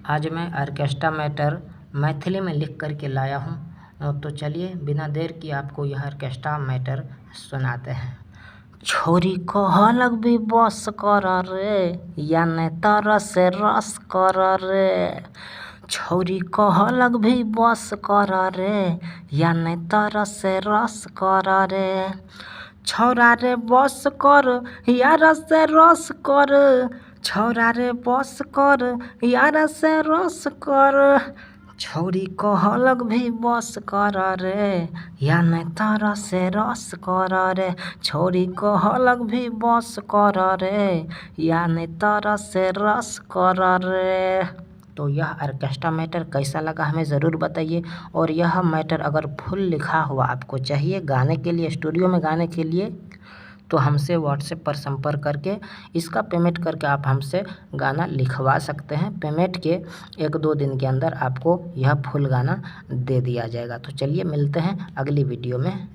आज मैं orchestra matter Maithili में लिख करके लाया हूँ। तो चलिए बिना देर किए आपको यह ऑर्केस्ट्रा मैटर सुनाते हैं। छोरी कहलक भी बस कर रे या नहीं तर से रस कर रे। छौरी कहलक भी बस कर रे या नहीं तर से रस कर रे। छौरा रे बस कर यार से रस कर। छौरा रे बस कर यार से रस कर। छौरी कहलक भी बस कर रे या नहीं तर से रस कर रे। छौरी कहलक भी बस कर रे या नहीं तर से रस कर रे। तो यह ऑर्केस्ट्रा मैटर कैसा लगा हमें ज़रूर बताइए। और यह मैटर अगर फुल लिखा हुआ आपको चाहिए गाने के लिए, स्टूडियो में गाने के लिए, तो हमसे व्हाट्सएप पर संपर्क करके इसका पेमेंट करके आप हमसे गाना लिखवा सकते हैं। पेमेंट के 1-2 दिन के अंदर आपको यह फुल गाना दे दिया जाएगा। तो चलिए मिलते हैं अगली वीडियो में।